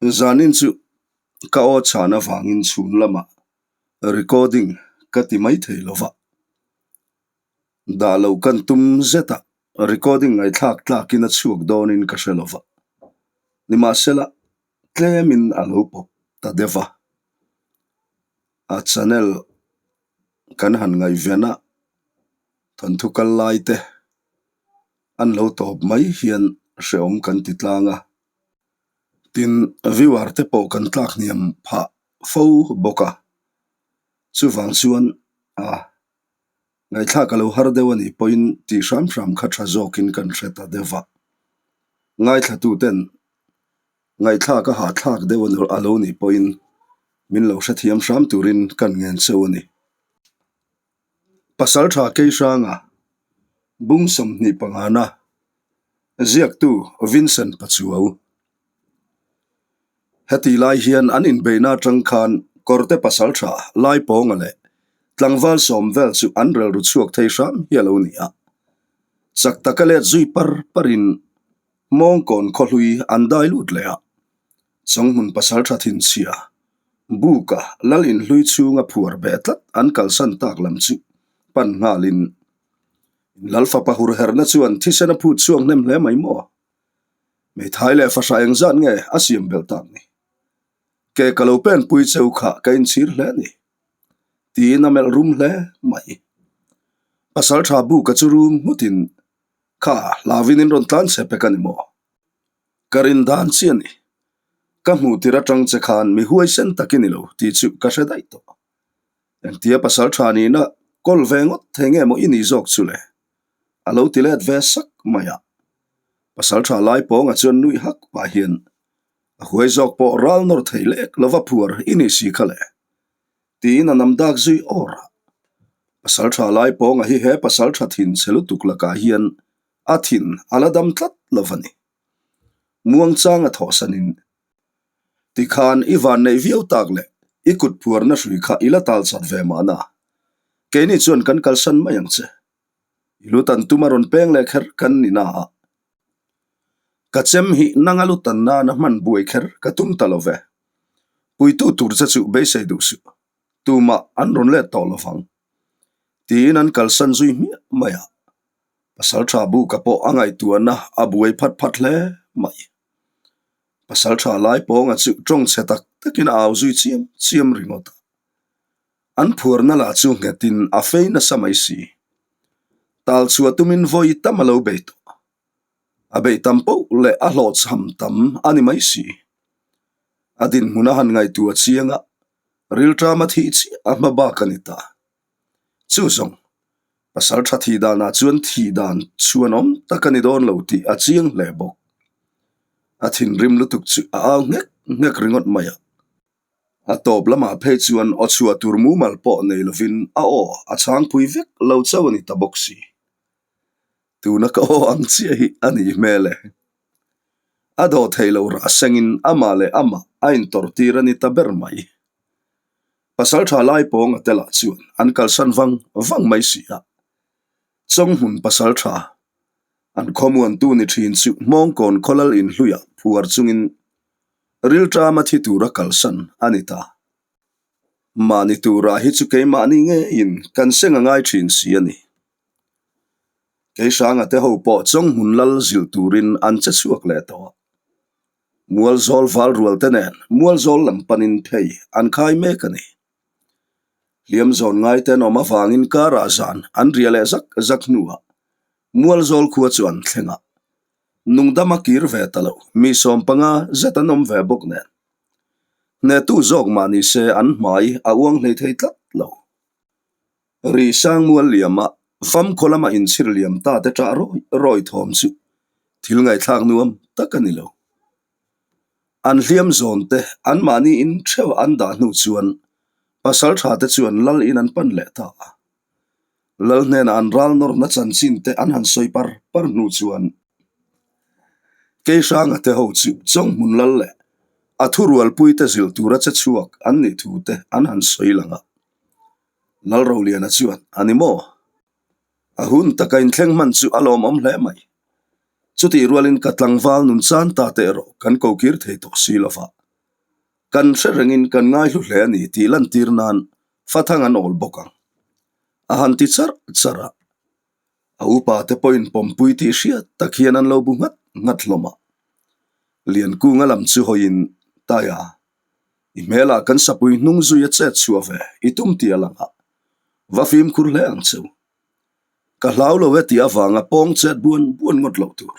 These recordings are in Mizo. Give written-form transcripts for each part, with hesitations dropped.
Zanin chu ka aw chhan avangin chhun lamah recording ka ti mai thei lo va. Dah loh kan tum zet a, recording ngaihthlak tlakin a chhuak dawnin ka hre lo va. Nimahsela, tlemin a lo pawp ta deuh va. A channel kan han ngaihven a, thawnthu kal lai te an lo tawp mai hian hrehawm kan ti tlang a. Tin, viewer te pawh kan tlak hniam phah fo bawk a. Chuvang chuan a ngaihthlak a lo har deuh a nih pawhin tih hram hram kha tha zawkin kan hre ta deuh va. Ngaithlatu ten ngaihthlak a hahthlak deuh a lo nih pawhin min lo hrethiam hram turin kan ngen cheu a ni. Pasaltha Keihranga bung 25na ziaktu Vincent Pachuau. Heti lai hian an inbeihna atang khan Kawrte Pasaltha Laipawnga leh tlangval sawm vel chu an relru chhuak thei hram hi a lo ni a. Chak taka let zui par parin Mawngkawn khawhlui an dai lut leh a. Chawnghmun Pasaltha thinchhia Buka lal inhlui chhunga phuar beh tlat an kalsan tak lam chu pan nghalin Lal fapa hurherna chuan thisen a phut chhuak hnem hle mai maw? Hmeithai leh fahrah engzat nge a siam belh tak ni? Ke ka lo pen pui cheu kha ka inchhir hle ni. Tiin a melh rum hle mai. Pasaltha Buka chu rum nghutin Kha hlauin in rawn tlan che pek a ni maw? Ka rin dan chi a ni. Ka hmuh tir atang che khan mi huaisen tak i ni lo tih chu ka hre daih tawh. Engtia pasal tha nihna kawl ve ngawt thei nge maw i nih zawk chu le? A lo ti let ve sak mai a. Pasal tha lai pawnga chuan nuih hak pah hian a huai zawk pawh ral nawr thei lek lova phuar i nih si kha le tiin a nam dak zui awr a. Pasal tha lai pawnga hi he pasal tha thin chhe lutuk lakah hian a thin a la dam tlat lo va ni. Muangchang a thawhsanin Tikhan i van neih viau tak leh i kut phuarna hrui kha i la tal chat ve mahna. Keini chuan kan kalsan mai ang che. I lu tan tum a rawn peng leh kher kan ni na a. Ka chem hi nanga lu tan nana hman buai kher ka tum ta lo ve. Puitu tur che chu beisei duh suh. Tumah an rawn let tawh lo vang. Tiin an kalsan zui hmiah mai a. Pasaltha buka pawh a ngaihtuahna a buai phat phat hle mai. Pasaltha lai pawnga chu tawng chhe tak takin a au zui chiam chiam ringawt a. An phuarna lah chu nghetin a fei nasa mai si. Tal chhuah tumin vawi tam a lo bei tawh. A beih tam poh leh a hlawhchham tam a ni mai si. A dinhmun a han ngaihtuah chiang a, rilṭam a thih chiah a hma bak a ni ta. Chu zawng, pasal tha thih danah chuan thih dan chhuanawm tak a ni dawn lo tih a chiang hle bawk. A thinrim lutuk chu a au nghek nghek ringawt mai a. A tawp lamah phei chuan aw chhuah tur mumal pawh nei lovin a aw a chhangpui vek lo chauh a ni ta bawk si. Tuna ka aw ang chiah hi a nih hmel e. A dawh theih loh rah sengin amah leh amah a intawrhtir a ni ta ber mai. Pasal tha lai pawnga te lah chuan an kalsan vang vang mai si a. Chawnghmun pasal tha an khawmuantu ni thin chu Hmawngkawn khawlal inhluiah phuar chungin rilṭama thi tura kalsan a ni ta. Mahni turah hi chu keimahni ngeiin kan seng a ngai thin si a ni. Keihranga te ho pawh Chawnghmun lal zilh turin an che chhuak leh tawh a. Mualzawl val rual te nen Mualzawl lam panin phei an khai mek a ni. Hliam zawn ngai te an awm avangin karah zan an ria leh zak zak hnuah Mualzawl khua chu an thleng a. Nungdam a kir ve ta lo, mi 15 zet an awm ve bawk nen. Hnehtu zawk mah ni se an hmai a uang hlei thei tlat lo. Ri Sangmual liama famkhaw lama inchhir liam ta te ṭah rawi rawi thawm chu thil ngaihthlak nuam tak a ni lo. An hliam zawn te anmahni in theuh an dah hnu chuan pasal tha te chuan lal in an pan leh ta a. Lal hnenah an ral nawrna chanchin te an han sawi par par hnu chuan Keihranga te ho chu Chawnghmun lal leh a thurualpui te zilh tura che chhuak an nih thu te an han sawi lang a. Lalroliana chuan, A ni maw? A hun taka inthleng hman chu a lawmawm hle mai. Chutih rualin ka tlangval nun chan ta te erawh kan kokir thei tawh si lo va. Kan hre rengin kan ngaihlu hle a ni tih lantir nan fathang an awl bawk ang. A han ti charh charh a. A upa te pawhin pawmpui tih hriat tak hian an lo bu nghat nghat hlawm a. Liankunga lam chu hawiin, Taia, i hmelah kan sapui hnung zui a chet chhuah ve, i tum tih a lang a. Va fimkhur hle ang cheu. Ka hlau lo e tih avanga pawng chet buan buan ngawt loh tur.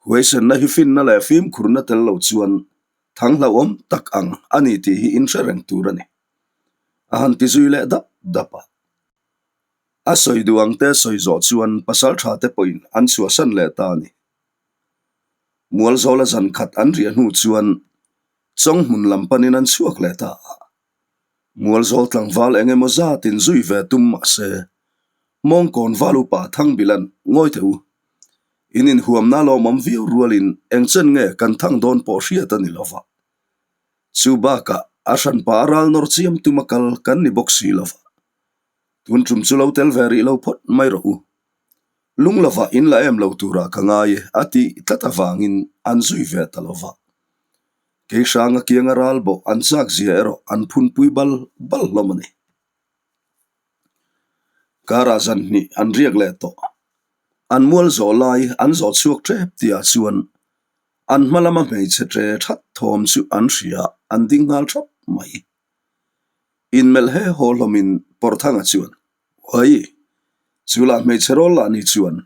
Huaisenna hi finna leh fimkhurna tel lo chuan thang hlauhawm tak ang a ni tih hi inhre reng tur a ni. A han ti zui leh dap dap a. A sawi duh ang te sawi zawh chuan pasaltha te pawhin an chhuahsan leh ta a ni. Mualzawla zan khat an riah hnu chuan Chawnghmun lam panin an chhuak leh ta a. Mualzawl tlangval eng emaw zatin zui ve tum mah se, Mawngkawn val upa Thangbilan ngawi teh u. In inhuamna lawmawm viau rualin eng chen nge kan thang dawn pawh hriat a ni lo va. Chu bakah a hranpa a ral nawr chiam tuma kal kan ni bawk si lo va. Tun tum chu lo tel ve rih lo phawt mai rawh u. Lung lovah in la em lo turah ka ngai e a tih tlat avangin an zui ve ta lo va. Kei hranga kianga ral bawh an chak zia erawh an phunpui bal bal hlawm a ni. Karah zan hnih an riak leh tawh. An mual zawh lai an zawh chhuak tep tihah chuan an hma lama hmeichhe tre that thawm chu an hria an ding nghal thap mai. Inmelh he haw hlawmin Pawrthanga chuan, Uai! Chu lah hmeichhe rawl lah ni chuan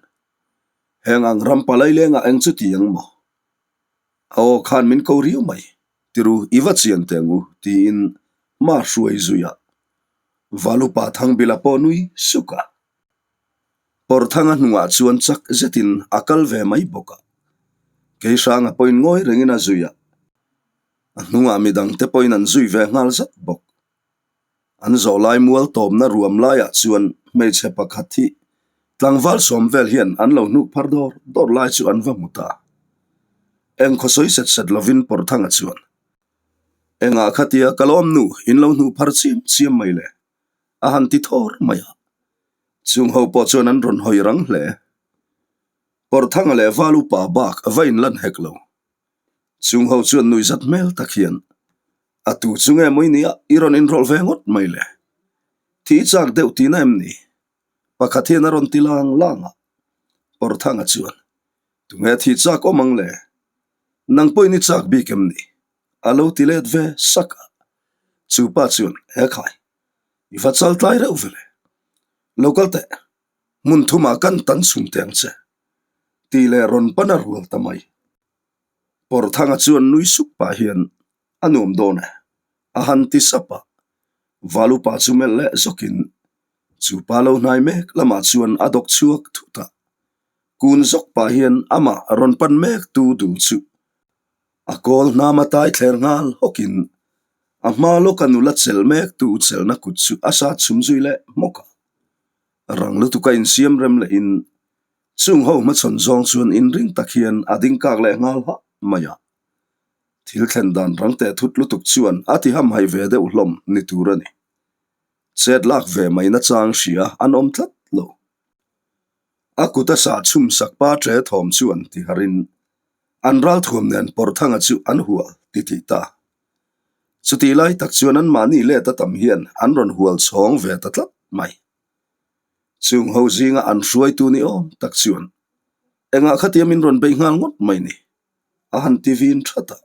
heng ang ram palai lengah eng chu ti ang maw? A aw khan min ko riau mai, tiru i va chian teh ang u, tiin hma hruai zui a. Valupa Thangbila pawh nui suk a. Pawrthanga hnungah chuan chak zetin a kal ve mai bawk a. Keihranga pawhin ngawi rengin a zui a. A hnungah midangte pawhin an zui ve nghal zat bawk. An zawh lai mual tawmna ruam laiah chuan hmeichhe pakhat hi tlangval sawm vel hian an lo hnuk phar dawr dawr lai chu an va hmu ta. Eng khaw sawi set set lovin Pawrthanga chuan, Engah khatia ka lawm nu in lo hnuh phar chiam chiam mai le? a han ti thawr mai a. Chung ho pawh chuan an rawn hawi rang hle. Pawrthanga leh val upa bak va inlan hek lo. Chung ho chuan nuihzat hmel tak hian, A tu chu nge mawi nia i rawn inrawlh ve ngawt mai le? Thi i chak deuh tihna em ni? Pakhat hian a rawn ti lang lang a. Pawrthanga chuan, Tunge thi chak awm ang le? Nang pawhin i chak bik em ni? A lo ti let ve sak a. Chu pa chuan, He khai, i va chal tlai reuh ve le. Lo kal teh, hmun thumah kan tan chhung teh ang che. Tih leh rawn pan a rual ta mai. Pawrthanga chuan nui sup pah hian a nuam dawn e, a han ti sap a. Valupa chu melh leh zawkin chu pa lo hnai mek lamah chuan a dawk chhuak thut a. Kun zawk pah hian amah rawn pan mek tu dul chu a kawl hnam a tai thler nghal hawkin a hma lawka nula chelh mek tu chelhna kut chu a sat chhum zui leh hmawk a. Rang lutuka insiam rem lehin Chung ho hmachhawn zawng chuan inring tak hian a ding kak leh nghal hah mai a. Thil thlen dan rang teh thut lutuk chuan a ti hamhaih ve deuh hlawm ni tur a ni. Chet lak ve mai nachang hria an awm tlat lo. A kut a sah chhum sak pa ṭe thawm chuan ti harin an ralthuam nen Pawrthanga chu an hual ti tih ta. Chutih lai tak chuan anmahni let a tam hian an rawn hual chhawng ve ta tlat mai. Chung ho zinga an hruaitu ni awm tak chuan engah khatia min rawn beih nghal ngawt mai ni? a han ti vin that a.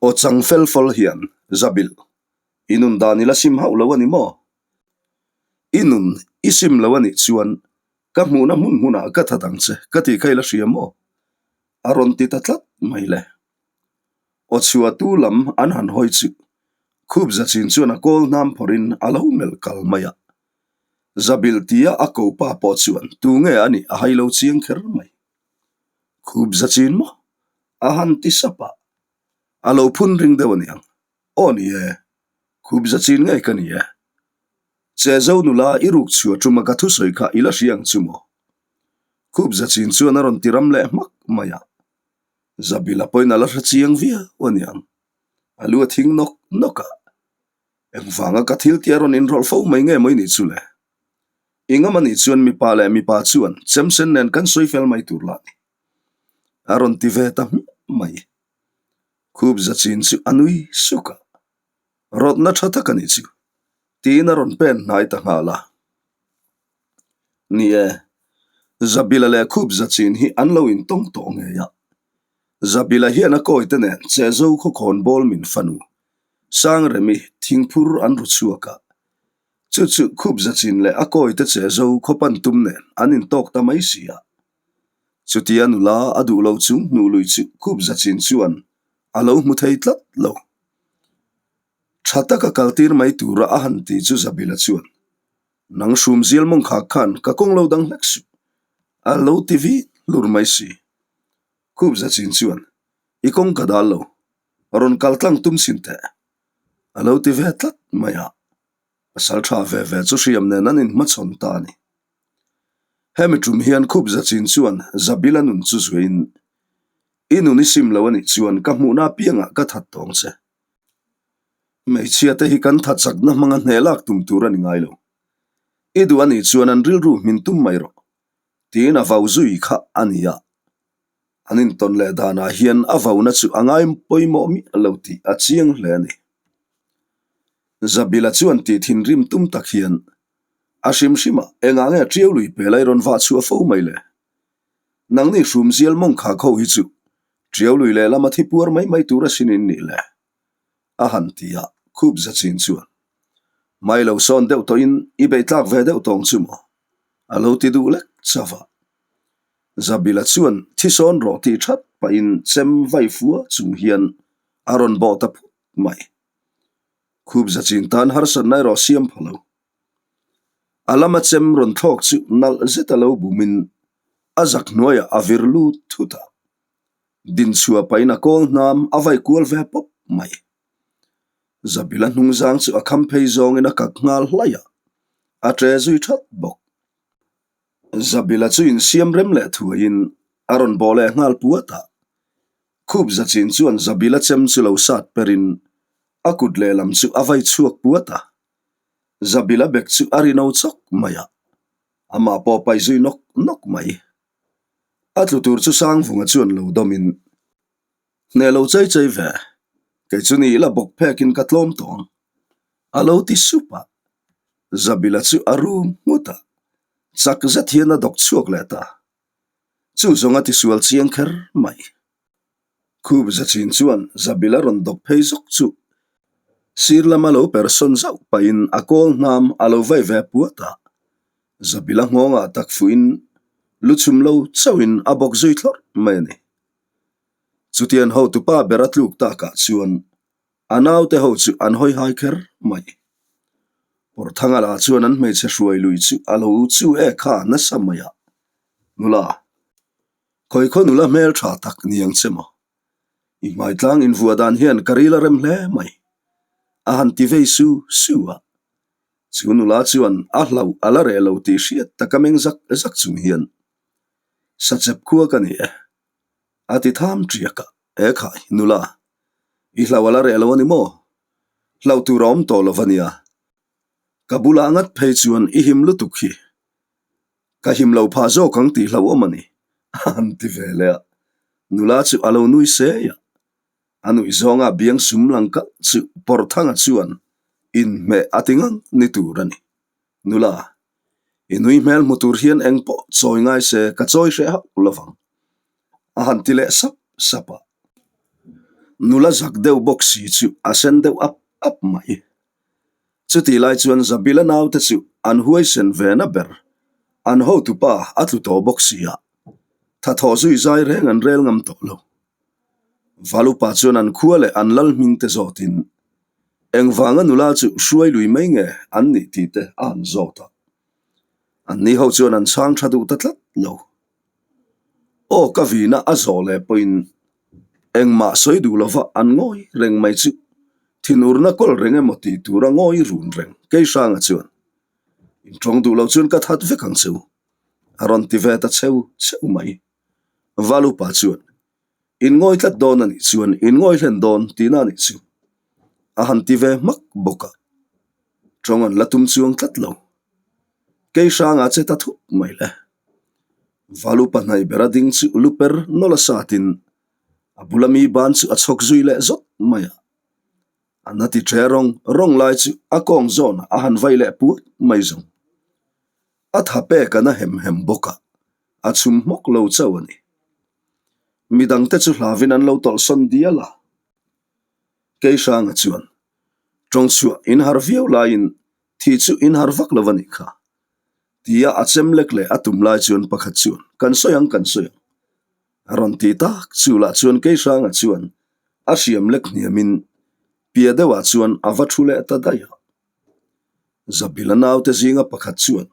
Aw chang fel fawl hian, Zabilh, i nun dan i la sim hauh lo a ni maw? I nun i sim lo a nih chuan ka hmuhna hmun hmunah ka that ang che ka tih kha i la hria maw? a rawn ti ta tlat mai le. Aw chhuahtu lam an han hawi chu khup zachin chuan a kawl hnam phawrhin a lo melh kal mai a. Zabilh tia a ko pa pawh chuan tu nge a nih a hai lo chiang kher mai. Khup zachin maw? A han ti sap a. A lo phun ring deuh a niang. Aw ni e, khup zachin ngei ka ni e. Che zo nula i ruk chhuah tuma ka thusawi kha i la hria ang chu maw? Khup zachin chuan a rawn ti ram leh hmak mai a. Zabila pawhin a la hre chiang viau a niang. A lu a thing nawk nawk a. Engvanga ka thil tih a rawn inrawlh fo mai nge maw i nih chu le? I ngam a nih chuan mipa leh mipa chuan chemsen nen kan sawi fel mai tur lah ni. A rawn ti ve ta hmiah mai. Khup za chin chu a nui suk a, Rawtna tha tak a nih chu, tiin a rawn pen hnai ta nghal a. Ni e, Zabila leh Khup za chin hi an lo intawng tawh ngei a. Zabila hian a kawite nen Chehzo khawkhawn bawl min fanu, Sangremi thingphur an ru chhuak a. Chu chu Khup za chin leh a kawite Chehzo khawpan tum nen an intawk ta mai si a. Chutia nula a duh lo chung hnuh lui chu Khup za chin chuan a lo hmu thei tlat lo. Tha taka kaltir mai tura a han ti chu Zabila chuan, Nang hrum zial mawng khak khan ka kawng lo dang hlek suh, a lo ti vi hlur mai si. Khup za chin chuan, I kawng ka dal lo, rawn kal tlang tum sin teh, a lo ti ve tlat mai a. Pasal tha ve ve chu hriam nen an inhmachhawn ta a ni. Hemi tum hian Khup za chin chuan Zabila nun chu zuiin, I nun i sim lo a nih chuan ka hmuhna apiangah ka that tawng che. Hmeichhia te hi kan that chakna hmanga hneh lak tum tur a ni ngai lo. I duh a nih chuan an rilru hmin tum mai rawh, tiin a vau zui kha a ni a. An intawn leh danah hian a vauna chu a ngai pawimawh miah lo tih a chiang hle a ni. Zabila chuan tih thinrim tum tak hian a hrim hrim a, engah nge ṭiau lui pe lai rawn vah chhuah fo mai le? Nangni hrum zial mawng khak ho hi chu ṭiau lui lehlam a thi puar mai mai tur asin in nih le? A han ti a, khup za chin chuan mai lo sawn deuh tawhin i beihtlak ve deuh tawng chu maw? A lo ti duh lek chauh a. Zabila chuan thi sawn rawh tih that pahin chem vai fua chung hian a rawn bawh ta phut mai. Khup za chin tan harsatna erawh siam pha lo. A lama chem rawn thlawk chu nalh zet a lo bumin a zak hnuaiah a vir lut thut a. Dinchhuah pahin a kawl hnam a vai kual ve pawp mai. Zabila hnungzang chu a kham phei zawngin a kak nghal hlaih a, a ṭe zui that bawk. Zabila chu insiam rem leh thuaiin a rawn bawh leh nghal puat a. Khup zachin chuan Zabila chem chu lo sat perin a kut lehlam chu a vai chhuak puat a. Zabila bek chu a ri no chawk mai a, amah pawh paih zui nawk nawk mai. A tlu tur chu Sangvunga chuan lo dawmin, Hneh lo chei chei ve, kei chu ni ila bawk phekin ka tlawm tawh ang, a lo ti sup a. Zabila chu a rum nghut a, chak zet hian a dawk chhuak leh ta. Chu zawng a tisual chiang kher mai. Khup zachin chuan Zabila rawn dawk phei zawk chu sir lama lo per sawn zauh pahin a kawl hnam a lo vai ve puat a. Zabila nghawngah tak fuhin lu chhum lo chauhin a bawk zui thlawrh mai a ni. Chutiang hotupa ber a tluk takah chuan A naute ho chu an hawi hai kher mai. Pawrthanga lah chuan an hmeichhe hruai lui chu a lo chu e kha nasa mai a, Nula, khawikhaw nula hmel tha tak ni ang che maw? I hmaitlang invuah dan hian ka ril a rem hle mai, a han ti vei su su a. Chu nula chuan a hlauh a la reh lo tih hriat tak a meng zak zak chung hian, Sachep khua ka ni e, a ti tham ṭiak a. He khai, nula, i hlau a la reh lo a ni maw? Hlauh tur a awm tawh lo va nia. Ka bulah ngat phei chuan i him lutuk hi. Ka him lo phah zawk ang tih hlauhawm a ni, a han ti ve leh a. Nula chu a lo nui sei a. A nuih zawnga biang sum lang kalh chu Pawrthanga chuan inhmeh a ti ngang ni tur a ni. Nula, i nui hmel hmu tur hian eng pawh chawi ngai se ka chawi hreh hauh lovang, a han ti leh sap sap a. Nula zak deuh bawk si chu a sen deuh ap ap mai. Chutih lai chuan Zabila naute chu an huaisen ve na ber, an hotupa a tlu tawh bawk si a, thathawh zui zai reng an rel ngam tawh lo. Valupa chuan an khua leh an lal hming te zawtin engvanga nula chu hruai lui mai nge an nih tih te a han zawt a. Anni ho chuan an chhang tha duh ta tlat lo. Aw ka vina a zawh leh pawhin engmah sawi duh lova an ngawi reng mai chu thinurna kawl reng emaw tih tura ngawi run reng Keihranga chuan intawng duh lo chuan ka that vek ang cheu a rawn ti ve ta cheu cheu mai. Valupa chuan, In ngawi tlat dawn a nih chuan in ngawi hlen dawn tihna a nih chu, a han ti ve hmak bawk a. Tawng an la tum chuang tlat lo. Kei hrangah che ta thup mai le. Valupa hnaih bera ding chu lu per nawlh a satin. A bula mi ban chu a chhawk zui leh zawt mai a. A na ti ṭhe rawng rawng lai chu a kawng zawnah a han vai leh puat mai zawng. A tha pek a na hem hem bawk a, a chhum hmawk lo chauh a ni. Midangte chu hlavin an lo tawlhsawn dial a. Keihranga chuan, Tawngchhuah in har viau laiin thi chu in har vak lo a nih kha. Tia a chem lek leh a tum lai chuan pakhat chuan, Kan sawi ang, kan sawi ang. A rawn ti tak chu lah chuan Keihranga chuan a hriam lek hniamin pia deuhah chuan a va thu leh ta daih a. Zabila naute zinga pakhat chuan,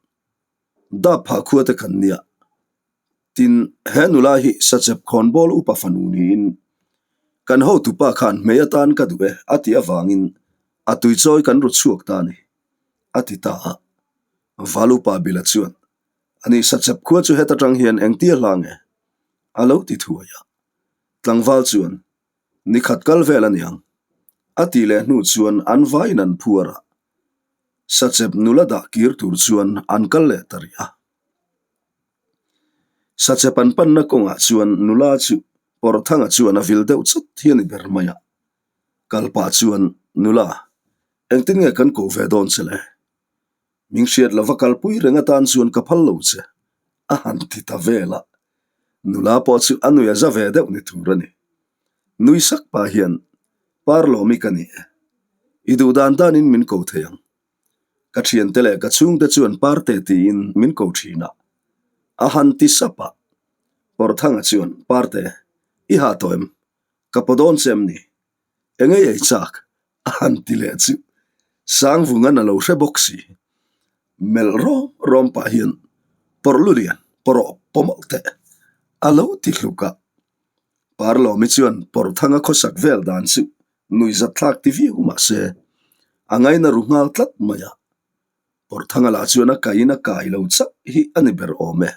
Dap phah khua te kan nia. Tin, he nula hi sachep khawnbawl upa fanu niin kan hotupa khan hmei atan ka duh e a tih avangin a tuichawi kan ru chhuak ta a ni, a ti ta a. Val upa Bila chuan, Ani sachep khua chu heta tang hian engtia hla nge? a lo ti thuai a. Tlangval chuan, Ni khat kal vel a niang, a tih leh hnu chuan an vaiin an phuar a. Sachep nula dah kir tur chuan an kal leh ta rih a. Sachep an panna kawngah chuan nula chu Pawrthanga chuan a vil deuh chawt hi a ni ber mai a. Kal pah chuan, Nula, engtin nge kan ko ve dawn che le? Min hriat lova kalpui reng atan chuan ka phal lo che, a han ti ta vel a. Nula pawh chu a nui a za ve deuh ni tur a ni. Nui sak pah hian, Parlawmi ka ni e. I duh dan danin min ko thei ang. Ka thiante leh ka chhungte chuan Parte tiin min ko thin a, a han ti sap a. Pawrthanga chuan, Parte, i hah tawh em? Ka paw dawn che em ni? Eng ei ei chak? a han ti leh chu Sangvungan a lo hre bawk si. Melh rawm rawm pah hian, Pawrh lu lian, pawrh awh pawmawlh teh, a lo ti hluk a. Parlawmi chuan Pawrthanga khawsak vel dan chu nuihzat thlak ti viau mah se, a ngaina ru nghal tlat mai a. Pawrthanga lah chuan a kaiin a kai lo chauh hi a ni ber awm e.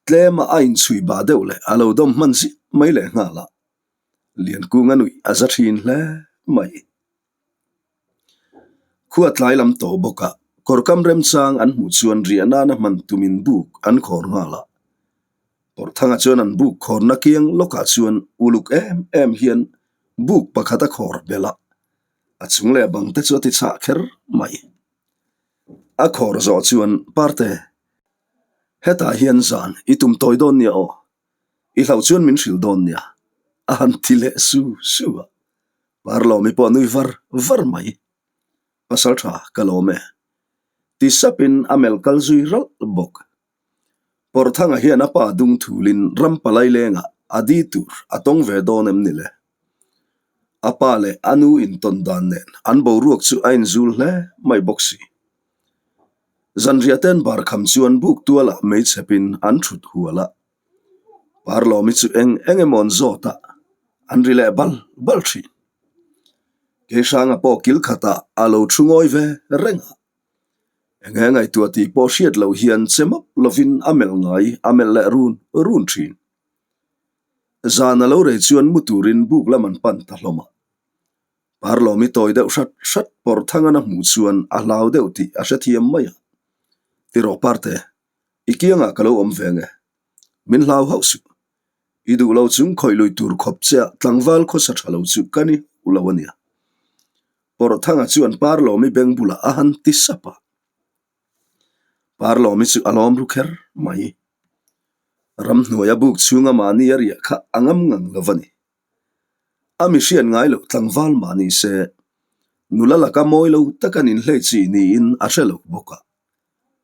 Tlema a inchhui bah deuh leh a lo dawm hman zia mai leh nghal a, Liankunga nuih a za thin hle mai. Khua tlai lam tawh bawk a, kawrkam remchang an hmuh chuan riah nana hman tumin buk an khawr nghal a. Pawrhthanga chuan an buk khawrna kiang lawkah chuan uluk em em hian buk pakhat a khawr belh a, a chung leh bang te chu a ti chhah kher mai. A khawr zawh chuan Parte, hetah hian zan i tum tawi dawn nia aw, i hlauh chuan min hrilh dawn nia, a han ti leh su su a. Parlawmi pawh a nui var var mai. Pasal tha ka lawm e, ti sapin a melh kal zui ralh bawk. Pawrthanga hian a pa dung thulin ram palai lengah a di tur a tawng ve dawn em ni le? A pa leh a nu intawn dan nen an boruak chu a inzul hle mai bawk si. Zanriah ten bar kham chuan buk tualah mei chhepin an thut hual a. Parlawmi chu eng eng emaw an zawt a, an ri leh bal bal thin. Keihranga pawh kil khatah a lo thu ngawi ve reng a. Enge ngaihtuah tih pawh hriat loh hian che map lovin a melh ngai a melh leh run run thin. Zan a lo rei chuan mu turin buk lam an pan ta hlawm a. Parlawmi tawi deuh hrat hrat pawrh thangana hmuh chuan a hlau deuh tih a hrethiam mai a. Tirawh Parte, i kiangah ka lo awm ve nge? Min hlau hauh suh. I duh lo chung khawih lui tur khawp che ah tlangval khawsa tha lo chu ka ni hauh lo a nia. Pawrhthanga chuan Parlawmi beng bulah a han ti sap a. Parlawmi chu a lawm ru kher mai. Ramhnuaia buk chhunga mahni a riah kha a ngam ngang lo va ni. A mi hriat ngai loh tlangval mah ni se, nula laka mawi lo tak an inhlei chi niin a hre lo bawk a.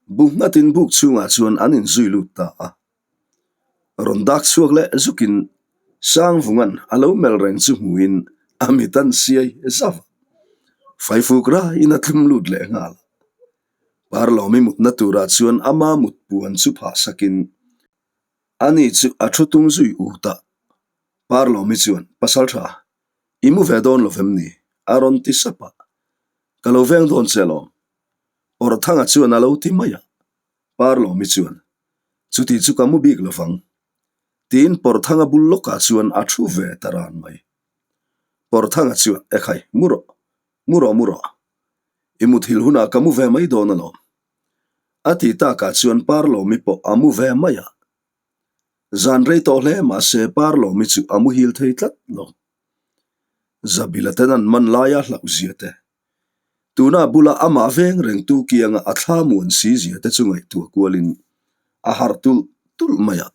Bu nghatin buk chhungah chuan an inzui lut ta a. Rawn dak chhuak leh zukin Sangvunga'n a lo melh reng chu hmuhin a mit an siai zauh a. Faifuk raiin a tlum lut leh nghal a. Parlawmi mutna turah chuan ama mut puan chu phah sakin ani chu a thu tung zui ut a. Parlawmi chuan, Pasal tha, i mu ve dawn lo vem ni? a rawn ti sap a. Ka lo veng dawn che alawm. Awrhthanga chuan a lo ti mai a. Parlawmi chuan, Chuti chu ka mu bik lo vang. Tiin Pawrthanga bul lawkah chuan a thu ve ta ran mai. Pawrthanga chuan, Ekhai, mu rawh, mu rawh, mu rawh. I muthilh hunah ka mu ve mai dawn alawm. A ti takah chuan Parlawmi pawh a mu ve mai a. Zan rei tawh hle mahse Parlawmi chu a muhil thei tlat lo. Zabila ten an man laia hlauh zia te, tuna bula amah veng rengtu kianga a thla muan si zia te chu ngaihtuah kualin a harh tulh tulh mai a.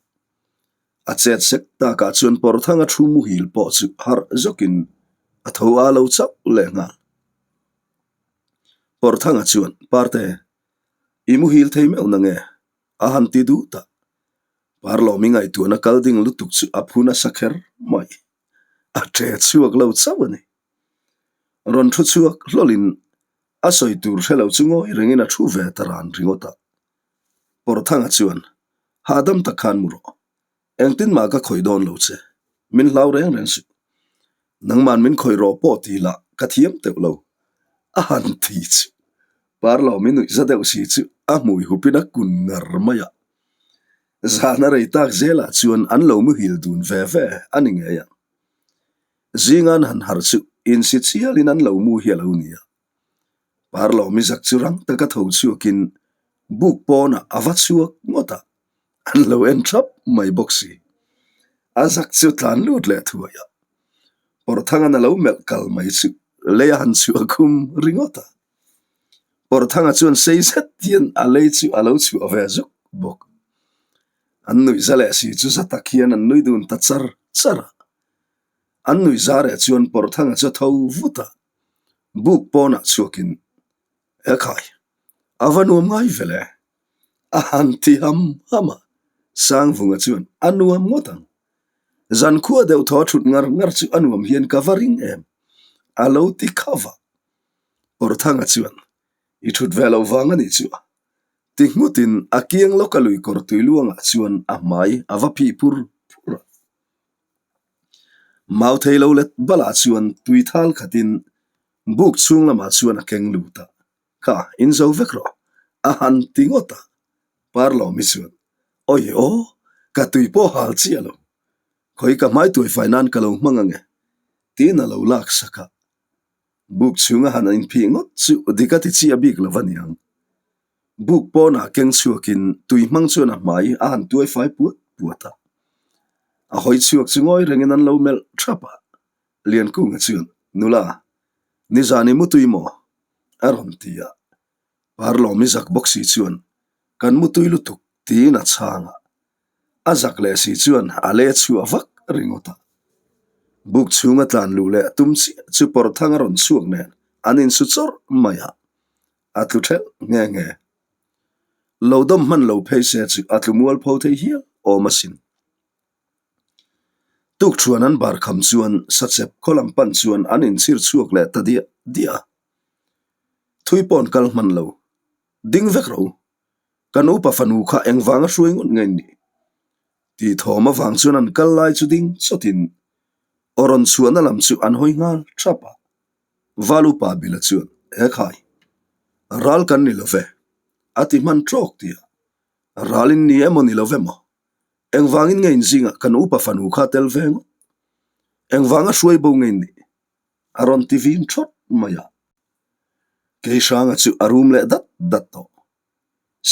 A chet sek takah chuan Pawrthanga thu muhil pawh chu harh zawkin a tho a lo chauh lehnghal. Pawrthanga chuan, Parte, i muhil thei meuh na nge? A han ti duh ta. Parlawmi ngaihtuahna kal ding lutuk chu a phu nasa kher mai. A ṭe chhuak lo chauh a ni. Rawn thu chhuak hlawlhin a sawi tur hre lo chu ngawi rengin a thu ve ta ran ringawt a. Pawrthanga chuan, Hahdam tak khan mu rawh. Engtin mah ka khawih dawn lo che. Min hlau reng reng suh. Nangman min khawih rawh pawh ti lah ka thiam teuh lo. A han ti chu. Parlawmi nuih za deuh si chu a hmui hupin a kun ngar mai a. Zan a rei tak zelah chuan an lo muhil dun ve ve a ni ngei ang. Zingan han harh chu insi chialin an lo mu hi a lo ni a. Parlawmi zak chu rang taka tho chhuakin buk pawnah a va chhuak ngawt a, an lo en thap mai bawk si. A zak chu tlan lut leh thuai a, Pawrthanga'n a lo melh kal mai chu lei a han chhuah khum ringawt a. Pawrthanga chuan sei zet hian a lei chu a lo chhuah ve zuk bawk. An nuih za leh si chu za tak hian an nui dun ta char char a. An nuih za reh chuan Pawrthanga chu a tho vut a. Buk pawnah chhuakin, E khai, a va nuam ngai ve le? A han ti ham ham a, Sangvunga chuan, A nuam ngawt ang. Zankhua deuh thaw thut ngar ngar chu a nuam hian ka va ring em? A lo ti khauh a. Pawrthanga chuan, I thut ve loh vang a nih chu a ti nghutin a kiang lawka lui kawr tui luangah chuan a hmai a va phih phur phur a. Mau thei lo let balah chuan tui thal khatin buk chhung lamah chuan a keng lut a, Kha, in zo vek rawh, a han ti ngawt a. Parlawmi chuan, Awi aw, ka tui pawh hal chiah lo. Khawi ka hmai tuaifai nan ka lo hmang ange, tiin a lo lak sak a. Buk chhunga han inphih ngawt chu dik a ti chiah bik lo va niang. Buk pawnah keng chhuakin tui hmang chuan a hmai a han tuai fai puat puat a. A hawi chhuak chu ngawi rengin an lo melh thap a. Liankunga chuan, Nula, nizan i mutui maw? a rawn ti a. Parlawmi zak bawk si chuan, Kan mutui lutuk, tiin a chhang a. A zak leh si chuan a le chhuah vak ringawt a. Buk chhunga tlan luh leh tum chiah chu Pawrthang a rawn chhuak nen an insu chawrh mai a. A tlu thelh nghe nghe. Lo dawm hman lo phei se chu a tlu mual pho thei hial awm asin. Tukṭhuan an bar kham chuan sachep khaw lam pan chuan an inchhir chhuak leh ta diah diah a. Thui paw'n kal hman lo. Ding vek ro. Kan upa fanu kha engvanga hruai ngawt nge ni? Tih thawm avang chuan an kal lai chu ding chawtin aw rawn chhuahna lam chu an hawi nghal thap a. Val upa Bila chuan, He khai, ral kan ni lo ve, a ti hman tawk tih a, Ral in ni emaw ni lo ve maw? Engvangin nge inzingah kan upa fanu kha tel ve ngawt? Engvanga hruai bo nge in nih? A rawn ti vin thawt mai a. Keihranga chu a rum leh dat dat tawh.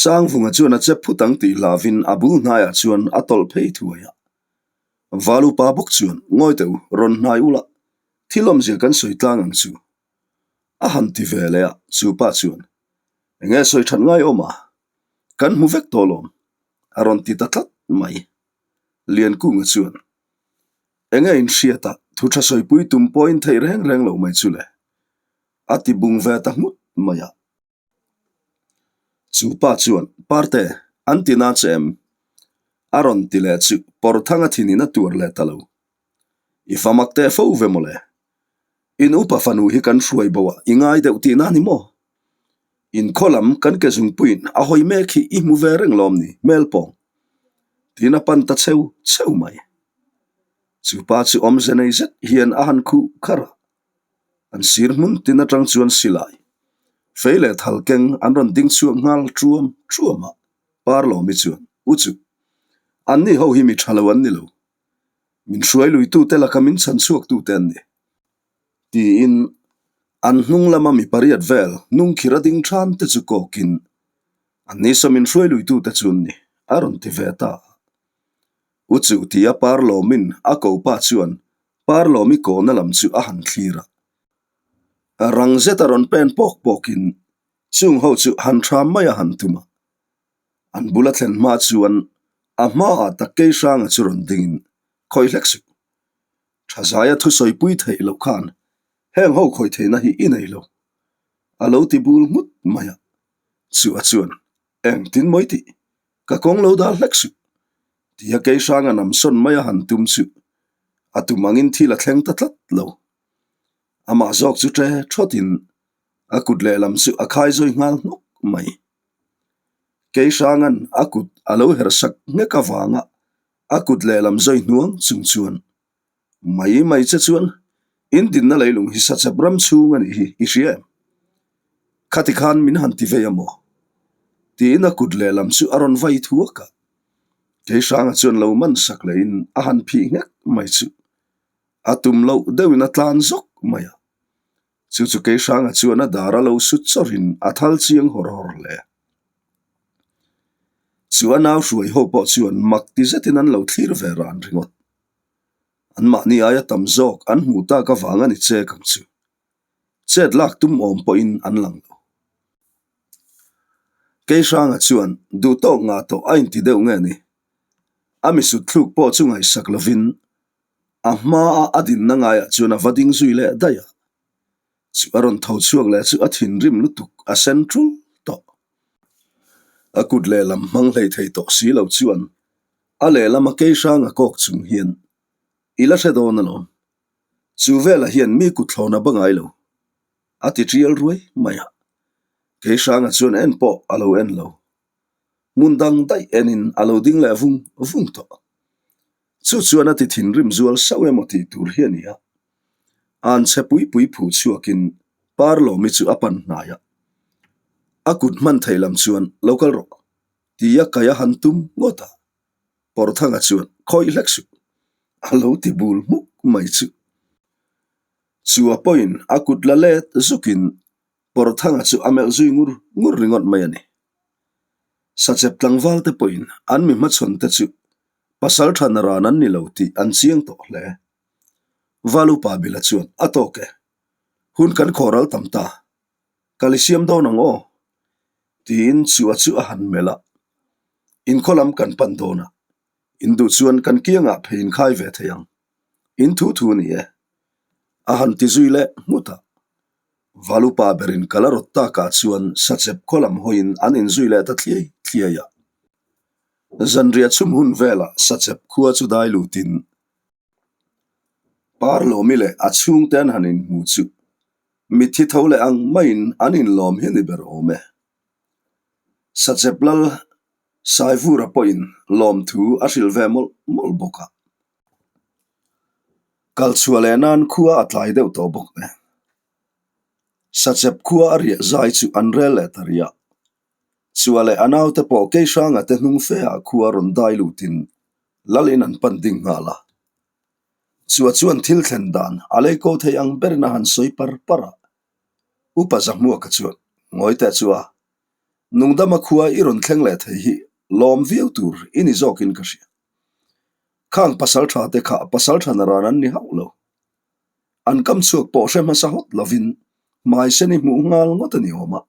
Sangvunga chuan a che phut ang tih hlavin a bul hnaiah chuan a tawlh phei thuai a. Val upa bawk chuan, Ngawi teh u, rawn hnai ula, thil awmzia kan sawi tlang ang chu. A han ti ve leh a, chu pa chuan, Enge sawi that ngai awm a? Kan hmu vek tawh lawm, a rawn ti ta tlat mai. Liankunga chuan, Enge inhriat a, thu tha sawipui tum pawhin theih reng reng lo mai chu le, a ti bung ve ta nghut mai a. Chu pa chuan, Parte, an ti na che em? A rawn ti leh chu Pawrthanga thinin a tuar leh ta lo. I fa mak teh fo ve mawle. In upa fanu hi kan hruai bo a, i ngai deuh tihna ni maw? In khaw lam kan ke zungpuiin a hawi mek hi i hmu ve reng lawm ni, hmel pawng? Tiin a pan ta cheu cheu mai. Chu pa chu awmze nei zet hian a han khuh kharh a. An sir hmun tin atang chuan silai, fei leh thal keng an rawn ding chhuak nghal truam truam a, Parlawmi chuan, U chu, anni ho hi mi tha lo an ni lo. Min hruai luitute laka min chhan chhuaktute an ni. Tiin an hnung lama mi pariat vel hnungkhir a ding than te chu kawkin, Anni saw min hruai luitute chu an ni, a rawn ti ve ta a. U chuh tia Parlawmin a ko pa chuan Parlawmi kawhna lam chu a han thlir a. Rang zeta rawn pen pawk pawkin chung ho chu han thram mai a han tum a. An bula thlen hma chuan a hmaah tak Keihranga chu rawn dingin khawi hlek suh. Thazaia thusawipui theih loh khan heng ho khawi theihna hi i nei lo. A lo ti bul nghut mai a. Chu a chuan engtin mawi tih ka kawng lo dal hlek suh. Tia Keihranga nam sawn mai a han tum chu a tum angin thil a thleng ta tlat lo. Amah zawk chu ṭe ṭhawtin a kut lehlam chu a khai zawi nghal hnawk mai. Keihranga'n a kut a lo herh sak nghek avanga a kut lehlam zawi hnuang chung chuan, Mai mai che chuan in dinna leilung hi sachep ram chhung a nih hi i hria em? Khati khan min han ti vei a maw? Tiin a kut lehlam chu a rawn vai thuak a. Keihranga chuan lo man sak lehin a han phih nghek mai chu a tum loh deuhin a tlan zawk mai a. Chu chu Keihranga chuan a dar a lo su chawrhin a thal chiang hawr hawr hle. Chu a nau hruai ho pawh chuan mak ti zetin an lo thlir ve ran ringawt. Anmahni aia tam zawk an hmuh tak avang a ni chek ang chu. Chet lak tum awm pawhin an lang lo. Keihranga chuan duh tawk ngah tawh a inti deuh nge ni? A misut thluk pawh chu ngaihsak lovin A hmaa a dinna ngaiah chuan a va ding zui leh daih a, chu a rawn tho chhuak leh chu a thinrim lutuk a sen tul tawh. A kut lehlam hmang hlei thei tawh si lo chuan a lehlama kei hrang a kawk chung hian i la hre dawn alawm. Chu velah hian mi kut thlawn a ba ngai lo, a ti tial ruai mai a. Kei hranga chuan en pawh a lo en lo. Hmun dang daih enin a lo ding leh vung vung tawh. Chu chuan a ti thinrim zual sauh emaw tih tur hi a ni a. An chhe pui pui phu chhuakin Parlawmi chu a pan hnai a. A kut hman thei lam chuan lo kal rawh tia kai a han tum ngawt a. Pawrthanga chuan khawih hlek suh a lo ti bul hmuk mai chu. Chu a pawhin a kut la let zukin Pawrthanga chu a melh zui ngur ngur ringawt mai a ni. Sachep tlangval te pawhin an mi hmachhawn te chu pasal tha na ran an ni lo tih an chiang tawh hle. Valupa Bila chuan a tawk e, hun kan khawral tam ta, kal i siam dawn ang aw? Tiin chu a chu a han melh a, inkhaw lam kan pan dawn a, in duh chuan kan kiangah phei inkhai ve thei ang, in thu thu ni e, a han ti zui leh nghut a. Valupa berin kal a rawt takah chuan sachep khaw lam hawiin an inzui leh ta thliai thliai a. Zanriah chhum hun velah sachep khua chu dai lutin Parlawmi leh a chhungte an han inhmu chu mitthi tho leh ang maiin an inlawm hi a ni ber awm e. Sachep lal Saivura pawhin lawmthu a hrilh ve mawlh mawlh bawk a. Kal chhuah leh nan khua a tlai deuh tawh bawk nen. Sachep khua a riah zai chu an rel leh ta rih a. Chua leh a naute pawh Keihranga te hnung fe ah khua rawn dai lutin Lalin an pan ding nghal a. Chua chuan thil thlen dan a lei ko thei ang berin a han sawi par par a. Upa Zahmuaka chuan ngawi teh chu a, Nungdama khua i rawn thleng leh thei hi lawm viau tur i ni zawkin ka hria. Khang pasal tha te kha pasal tha na ran an ni hauh lo. An kam chhuak pawh hre hmasa hawt lovin hmai sen i hmuh nghal ngawt a ni awm a.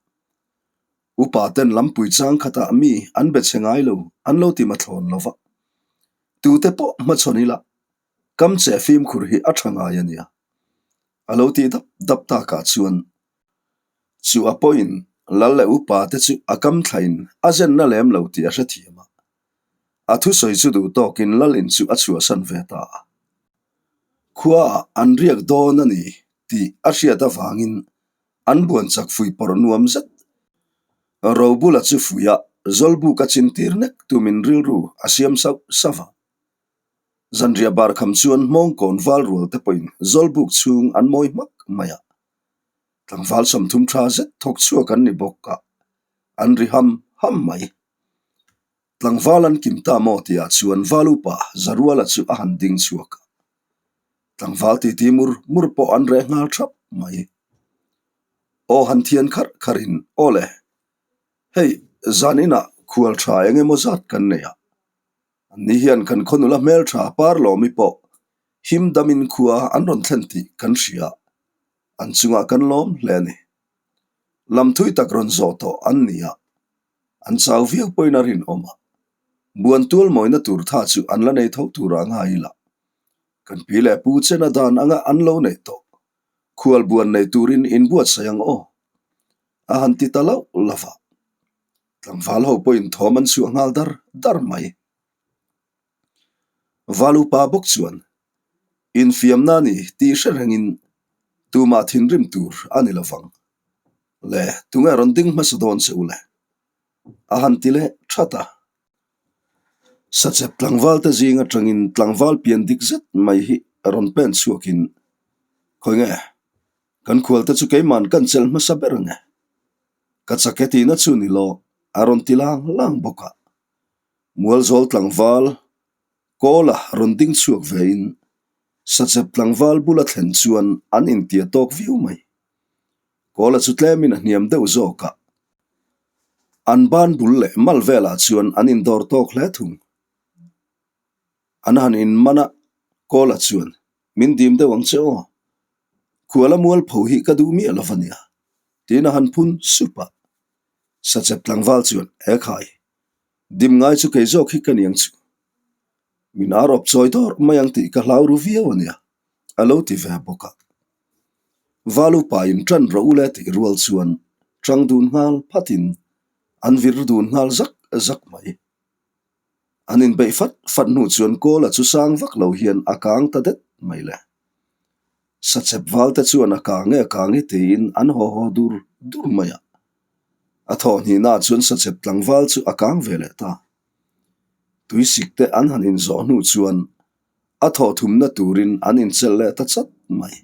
Upa ten lampui chang khatah mi an be chhe ngai lo an lo ti mathlawn lo va. Tute pawh hmachhawn ila kam che fimkhur hi a tha ngai a nia. A lo tih dap dap takah chuan Chu a pawhin lal leh upa te chu a kam thlain a zenna lem lo tih a hrethiam a. A thusawi chu duh tawkin lal in chu a chhuahsan ve ta a. Khuaah an riak dawn a ni tih a hriat avangin an buan chak fuih pawrh nuam zet. Robula chu fuih a, Zawlbuk a chintir nek tumin rilru a siam sauh sauh a. Zanriah bar kham chuan hmawngkawn val rual te pawhin Zawlbuk chhung an mawi hmak mai a. Tlangval 30 tha zet thawk chhuak an ni bawk a, an ri ham ham mai. Tlangval an kim ta maw tihah chuan val upa Zaruala chu a han ding chhuak a. Tlangval titi mur mur pawh an reh nghal thap mai. Aw han thian kharh kharhin, Aw le, hei zan inah khual tha eng emaw zat kan nei a. Anni hian kan khaw nula hmeltha Parlawmi pawh him damin khua an rawn thlen tih kan hria. An chungah kan lawm hle a ni. Lam thui tak rawn zawh tawh an ni a, an chau viau pawhin a rinawm a. Buan tual mawina tur tha chu an la nei tho turah ngai ila. Kan pi leh pu chena dan anga an lo neih tawh. Khual buan nei turin inbuatsaih ang aw. A han ti ta loh lo va. Tlangval ho pawhin thawm an chhuah nghal dar dar mai. Val upa bawk chuan infiamna a ni tih hre rengin tumah thinrim tur a ni lovang. Le, tunge rawn ding hmasa dawn che u le? A han ti leh that a. Sachep tlangval te zing atangin tlangval pian dik zet mai hi rawn pen chhuakin, Khawi nge, kan khual te chu keiman kan chelh hmasa ber ang e. Ka chak e tihna chu ni lo, a rawn ti lang lang bawk a. Mualzawl tlangval Kawla rawn ding chhuak vein Sachep tlangval bula thlen chuan an intia tawk viau mai. Kawla chu tlemin a hniam deuh zawk a. An ban bul leh mal velah chuan an indawr tawk hle thung. An han inman a, Kawla chuan, Min dim deuh ang che aw. Khuala mualpho hi ka duh miah lo va nia, tiin a han phun sup a. Sachep tlangval chuan, He khai, dim ngai chu kei zawk hi ka ni ang chu. Min ar awp chawi dawrh mai ang tih ka hlau ru viau a nia, a lo ti ve bawk a. Val upa in ṭan rawh u le tih rual chuan ṭang dun nghal phatin an vir dun nghal zak zak mai. An inbeih fat fat hnu chuan Kawla chu sang vak lo hian a kang ta det mai le. Sachep valte chuan a kang e a kang e tiin an haw haw dur dur mai a. A thawhhnihnaah chuan sachep tlangval chu a kang ve leh ta. Tuisik te an han inzawh hnu chuan a thawhthumna turin an inchelh leh ta chat mai.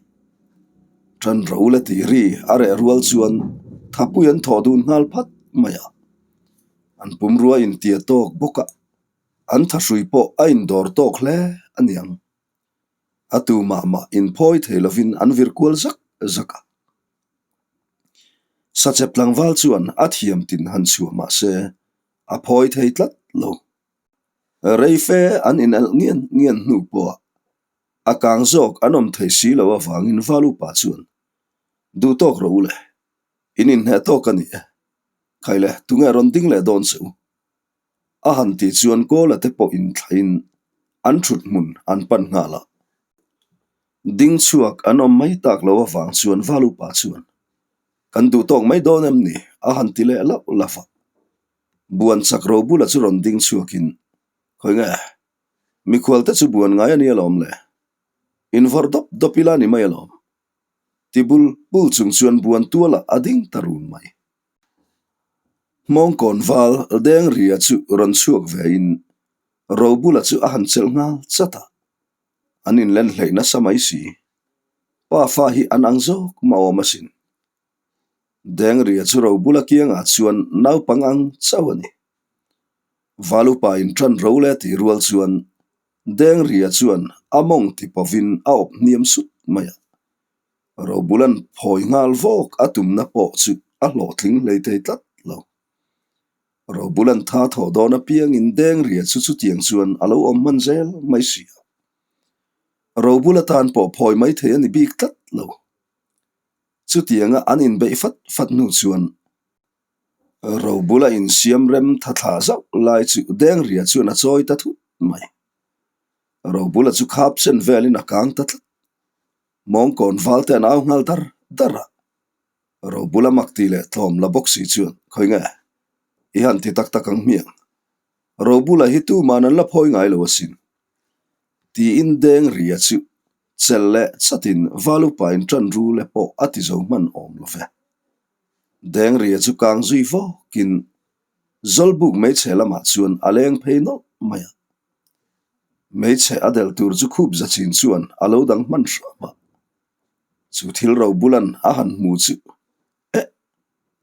Tan ro le tih ri a reh rual chuan thapui an thawh dun nghal phat mai a. An pumrua intia tawk bawk a, an thahrui pawh a indawr tawk hle a niang. A tu mah mah inphawi thei lovin an vir kual zak zak a. Sachep tlangval chuan a thiam tin han chhuah mah se a phawi thei tlat lo. Reife an inelh ngian ngian hnu pawhah a kang zawk an awm thei si lo avangin Valupa chuan, Duh tawk rawh u le, in inhneh tawk a ni e. Khai le, tunge rawn ding leh dawn che u? A han tih chuan Kawla te pawh inthlahin an thut hmun an pan nghal a. Ding chhuak an awm mai tak lo avang chuan Valupa chuan, Kan duh tawk mai dawn em ni? a han ti leh lauh lauh a. Buan chak ro bula chu rawn ding chhuakin, Khawi nge? Mikhual te chu buan ngai a ni alawm le. Invawrh dawp dawp ila ni mai alawm. Ti bul bul chung chuan buan tualah a ding ta run mai. Hmawngkawn val deng ria chu rawn chhuak vein ro bula chu a han chelh nghal chat a. An inlen hleih nasa mai si. Pa fa hi an ang zawk mah awm asin. Dengria chu ro bula kiangah chuan naupang ang chauh a ni. Valupa in ṭan ro le tih rual chuan Dengria chuan a mawng ti pawhin a awp hniam sut mai a. Robulan phawi nghal vawk a tumna pawh chu a hlawhtling hlei thei tlat lo. Robulan tha thawh dawn apiangin Dengria chu chutiang chuan a lo awm hman zel mai si a. Robula tan pawh phawi mai thei a ni bik tlat lo. Chutianga an inbeih fat fat hnu chuan Robula insiam rem tha thla zauh lai chu Dengria chuan a chawi ta thut mai. Robula chu khap sen velin a kang ta tlat. Mawngkawn val te an au nghal dar dar a. Robula mak tih leh tlawm la bawk si chuan, Khawi nge? I han ti tak tak ang hmiang. Robula hi tuman an la phawi ngai lo asin. Tiin Dengria chu Chelh leh chatin Valupain ṭan rule pawh a ti zo hman awm lo ve. Dengria chu kang zui vawkin Zawlbuk hmeichhe lamah chuan a leng phei nawlh mai a. Hmeichhe a delh tur chu khup za chin chuan a lo dang hman hram a. Chu thil ro bulan a han hmu chu, Eh!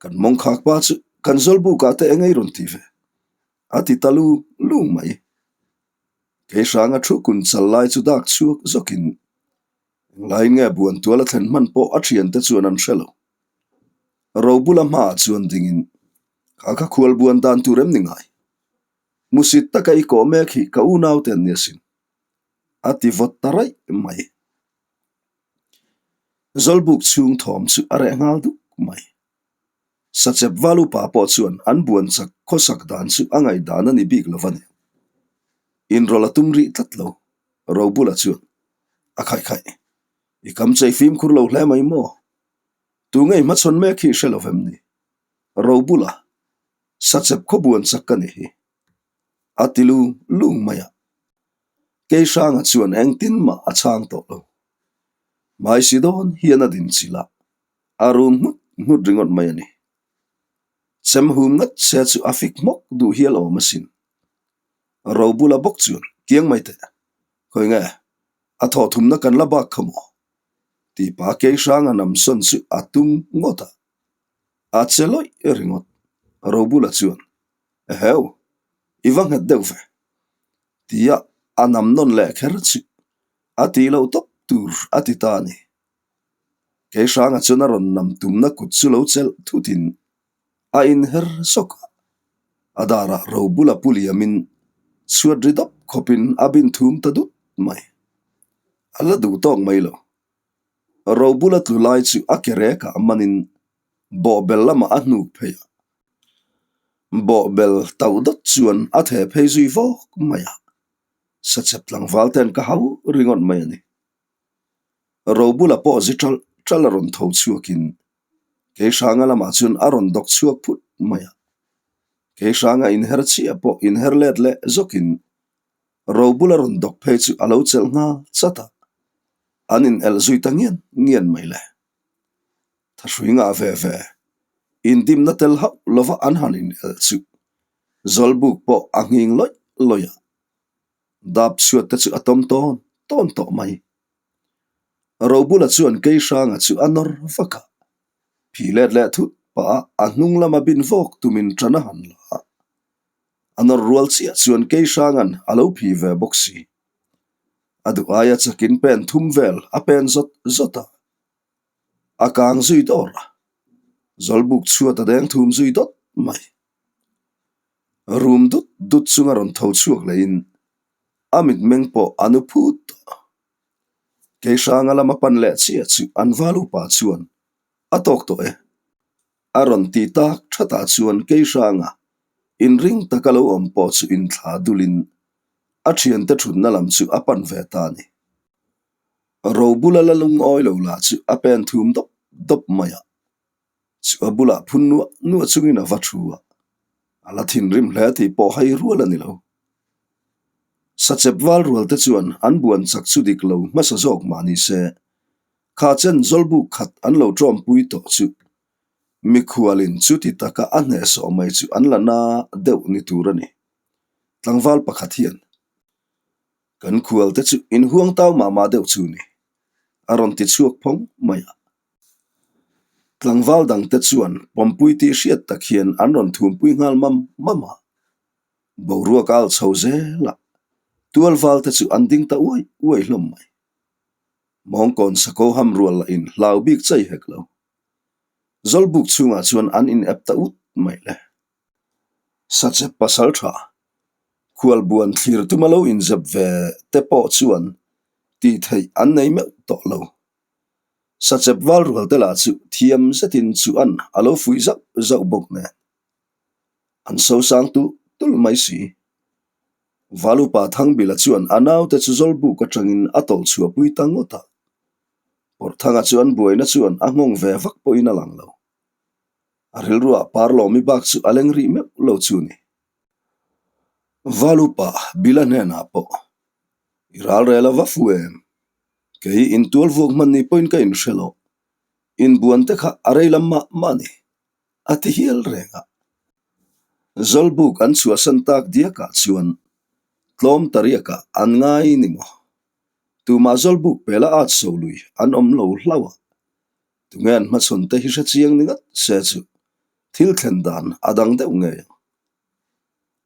Kan mawngkhak pa chu kan Zawlbukah te eng ei rawn ti ve? A ti ta lu lu mai. Kei hranga thu kun chal lai chu dak chhuak zawkin englaiin nge buan tual a thlen hman pawh a thiante chuan an hre lo. Robula hmaah chuan dingin, Kha kha khual buan dan tur em ni ngai? Hmusit taka i kawh mek hi ka unaute an ni asin. A ti vawt ta raih mai. Zawlbuk chhung thawm chu a reh nghal duk mai. Sachep val upa pawh chuan an buan chak khawsak dan chu a ngaihdan a ni bik lo va ni. Inrawlh a tum rih tlat lo. Robula chuan a khaih khaih. I kam chei fimkhur lo hle mai maw? Tu ngei hmachhawn mek hi hre lo vem ni? Robula, Sachep khaw buan chak ka ni hi. A ti lung lung mai a. Keihranga chuan engtin mah a chhang tawh lo. Hmaisi dawn hian a din chilh a, a rum nghut nghut ringawt mai a ni. Chem hum ngat se chu a fik hmawk duh hial awm asin. Robula bawk chuan kiang mai teh, Khawi nge, a thawh thumna kan la bak kha maw? Tih pa Keihranga namsawn chu a tum ngawt a, a che lawih ringawt. Robula chuan, Eheu, i va nghet deuh ve. Tia a nam nawn leh kher chu a tih loh tawp tur a ti ta a ni. Keihranga chuan a rawn nam tumna kut chu lo chelh thutin a inher zawk a, a darah ro bula pu liamin chhuat ri dawp khawpin a bin thum ta dut mai. A la duh tawk mai lo. Ro bula tlu lai chu a ke rekah manin bawhbel lamah a hnuk phei a. Bawhbel tauh dawt chuan a theh phei zui vawk mai a, sachep tlangval ten ka hau ringawt mai a ni. Robula pawh zi ṭalh ṭalh a rawn tho chhuakin Keihranga lamah chuan a rawn dawk chhuak phut mai a. Keihranga inher chiah pawh inher let leh zawkin Robula rawn dawk phei chu a lo chelh nghal chat a, an inelh zui ta ngian ngian mai le. Thahrui ngah ve ve, indimna tel hauh lova an han inelh chu Zawlbuk pawh a nghing lawih lawih a, dap chhuat te chu a tawm tawn tawn tawh mai. Robula chuan Keihranga chu a nawr vak a, phih let leh thut pah a a hnung lama bin vawk tumin ṭan a han la a. A nawr rual chiah chuan Keihranga'n a lo phih ve bawk si. A duh aia chakin pen thum vel a pen zawt zawt a, a kang zui dawr a, Zawlbuk chhuat a deng thum zui dawt mai. Rum dut dut chunga rawn tho chhuak lehin a mitmeng pawh a nu phut tawh. Keihranga lama pan leh chiah chu an val upa chuan a tawk tawh e. A rawn ti tak thatah chuan Keihranga inring taka lo awm pawh chu inthla dulin a thiante thutna lam chu a pan ve ta a ni. Robula la lungawi lo lah chu a pen thum dawp dawp mai a. Chu a bulah phun nuah nuah chungin a va thu a, a la thinrim hle tih pawh hai rual a ni lo. Sachep val rual te chuan an buan chak chu dik lo hmasa zawk mah ni se, kha chen zawlbuk khat an lo tawmpui tawh chu mikhualin chuti taka a hnehsawh mai chu an la na deuh ni tur a ni. Tlangval pakhat hian kan khual te chu inhuang tau mah mah deuh chu ni, a rawn ti chhuak phawng mai a. Tlangval dangte chuan pawmpui tih hriat tak hian an rawn thumpui nghal mam mam a, boruak a al chho zel a, tualval te chu an ding ta uai uai hlawm mai. Mawngkawn sako ham rual lah in hlau bik chai hek lo. Zawlbuk chhungah chuan an in ep ta ut mai le. Sachep pasal tha, khualbuan thlir tuma lo inzep ve te pawh chuan tih theih an nei meuh tawh lo. Sachep val rual te lah chu thiam zetin chu an a lo fuih zauh zauh bawk nen. An sosang tulh tulh mai si. Val upa Thangbila chuan a naute chu Zawlbuk atangin a tawlh chhuahpui ta ngawt a. Pawrhthanga chu an buaina chuan a nghawng ve vak pawhin a lang lo. A rilruah Parlawmi bak chu a leng rih meuh lo chu ni. Val upa Bila hnenah pawh, I ralrel a va fu em? Kei intual vuak hman ni pawhin ka inhre lo. Inbuan te kha a rei lam mah mah a ni, a ti hial reng a. Zawlbuk an chhuahsan tak diakah chuan tlawm ta riakah an ngai ni maw? Tumah Zawlbuk pela at so lui an awm lo hlauh a. Tunge an hmachhawn te hi hre chiang ni ngat se chu thil thlen dan a dang deuh ngei ang.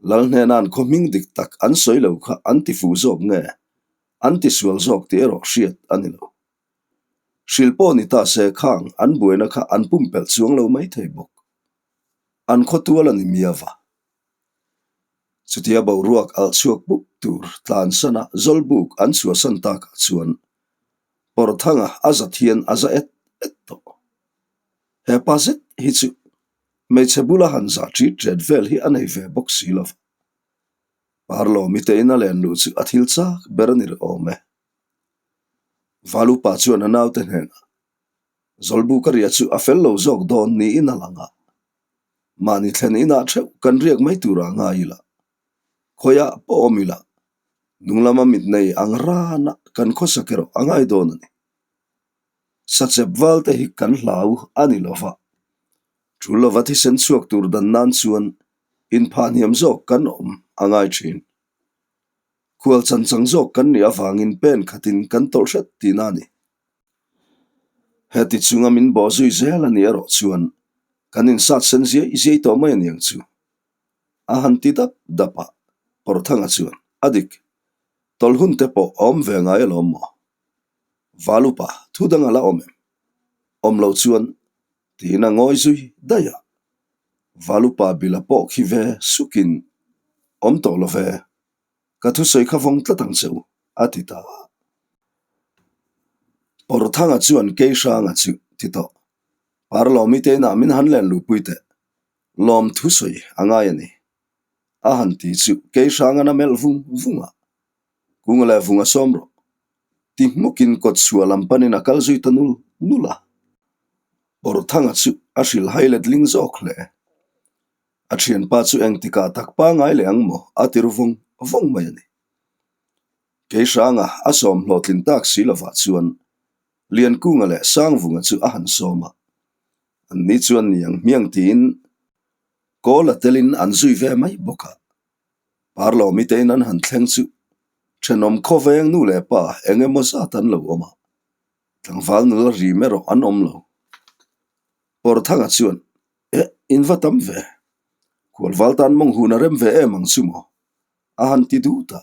Lal hnena an khaw hming dik tak an sawi lo kha an ti fuh zawk nge? An ti sual zawk tih erawh hriat a ni lo. Hrilh pawh ni ta se khang an buaina kha an pumpelh chuang lo mai thei bawk. An khaw tual a ni miava. Chutia boruak alh chhuak buk tur tlansana Zawlbuk an chhuahsan takah chuan Pawrthanga a za thian a za et et tawh. He pa zet hi chu hmeichhe bula han zah ṭit ṭet vel hi a nei ve bawk si lo va. Parlawmi te in a len luh chu a thil chak ber a ni rih awm e. Valupa chuan a naute hnenah, Zawlbuk a riah chu a fel lo zawk dawn niin a lang a. Mahni thlen inah theuh kan riak mai turah ngai ila, khawiah pawh awm ila, nung lama mit nei ang rana kan khawsak erawh a ngai dawn a ni. Sachep val te hi kan hlau a ni lo va, tul lova thisen chhuak tur dan nan chuan inphah hniam zawk kan awm a ngai thin. Khual chan chang zawk kan nih avangin pen khatin kan tawlh hret tihna a ni. Heti chunga min bawh zui zel a nih erawh chuan kan insat sen ziai ziai tawh mai a niang chu. A han ti dap dap a, Pawrthanga chuan, A dik, tawlh hun te pawh a awm ve ngai alawm maw? Valupa, thu dang a la awm em? Awm loh chuan tiin a ngawi zui daih a. Valupa bila pawh khi ve sukin, Awm tawh lo ve, Ka thusawi kha vawng tlat ang che u, a ti ta a. Pawrthanga chuan Keihranga chu ti tawh. Parlawmi te inah min han len luhpui teh. Lawm thusawi a ngai a ni. A han ti chu Keihranga'n a melh vung vung a. Kunga leh vung a sawm rawh. Ti hmukin kawt chhuah lam panin a kal zui ta nul nul a. Pawrthanga chu a hrilh hai letling zawk hle. A thianpa chu engtikah tak pangai leh ang maw? a ti ru vawng vawng mai a ni. Keihranga a sawm hlawhtlin tak si lovah chuan Liankunga leh Sangvunga chu a han sawm a, anni chuan niang hmiang tiin kawl a telin an zui ve mai bawk a. Parlawmi tein an han thleng chu thenawm khawveng nu leh pa eng emaw zat an lo awm a, tlangval nula rim erawh an awm lo. Pawrthanga chuan Eh, in va tam ve. Khualval tan mawng hun a rem ve em ang chu maw? A han ti dut a.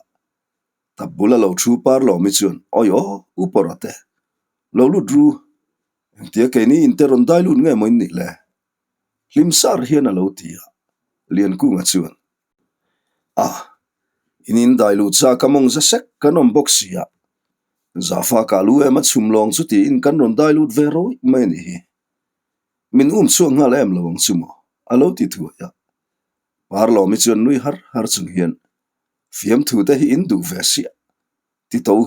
Tap bul a lo thu par lawmi chuan, Awi aw, U Pawra te, lo lut ru. Engtia keini in te rawn dai lut nge maw in nih le? Hlim sar hian a lo ti a. Liankunga chuan, A, in in dai luh chak a mawng za sek kan awm bawk si a. Zafa ka lu em a chhum lawng chu tiin kan rawn dai lut ve rawih mai a nih hi. Min um chhuak nghal em lo ang chu maw? A lo ti thuai a. Parlawmi chuan nui har har chung hian, Fiamthu te hi in duh ve siah, ti to u,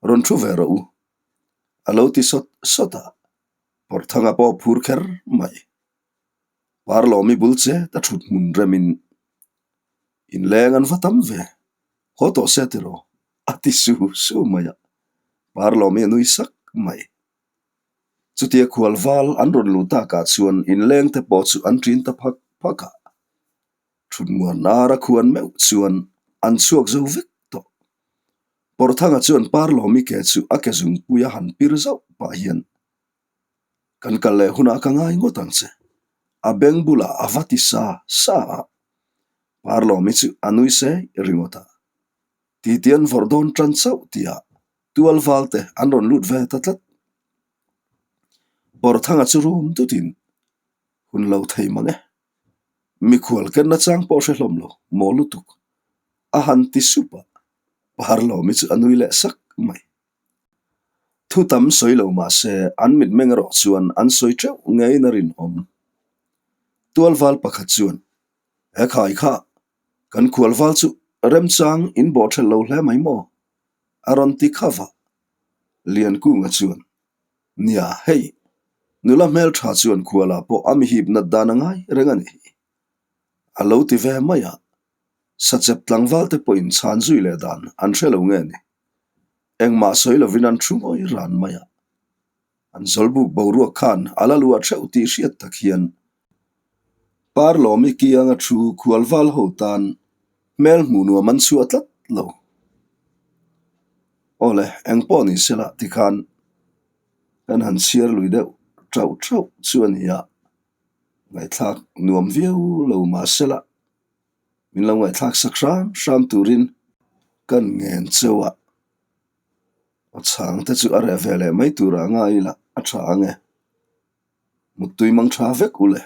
rawn thu ve rawh u. A lo ti sawt sawt a, Pawrthanga pawh phur kher mai. Parlawmi bul chet a thut hmun remin, Inleng an va tam ve, haw tawh se tiraw? A ti su su mai a, Parlawmi a nui sak mai. Chutia khualval an rawn luh takah chuan inleng te pawh chu an ṭin ta phak phak a, ṭhutmuan ara khuan meuh chuan an chhuak zo vek tawh. Pawrthanga chuan Parlawmi ke chu a ke zungpui a han pir zauh pah hian, Kan kal leh hunah ka ngai ngawt ang che, a beng bulah a va ti sa sa a. Parlawmi chu a nui sei ringawt a, Titi an vawrh dawn ṭan chauh tihah Tual val te an rawn lut ve ta tlat. Pawrthanga chu rum dutin hun lo thei mang e. Mikhual kenna chang pawh hre hlawm lo, maw lutuk. A han ti sup a, Parlawmi chu a nui leh sak mai. Thu tam sawi lo mah se an mitmeng erawh chuan an sawi teuh ngeiin a rinawm. Tual val pakhat chuan, He khai kha, kan khual val chu remchang in bawh thelh lo hle mai maw? A rawn ti kha vah. Liankunga chuan, Nia, hei, nula hmeltha chuan khualah pawh a mihip nat dan a ngai reng a ni hi. A lo ti ve mai a, sachep tlangval te pawhin chhan zui leh dan an hre lo nge ni. Engmah sawi lovin an thu ngawi ran mai a. An zawlbuk boruak khan a la luah theuh tih hriat tak hian Parlawmi kianga thu khualval ho tan hmel hmuh nuam an chhuah tlat lo. Awle, eng pawh ni sela tikhan kan han chhiar lui deuh tauh tauh chu a ni a, ngaihthlak nuam viau lo mah sela min lo ngaihthlak sak hram hram turin kan ngen cheu a. A chhang te chu a reh ve leh mai turah a ngai ila a tha ang e. Muttui mang tha vek u le.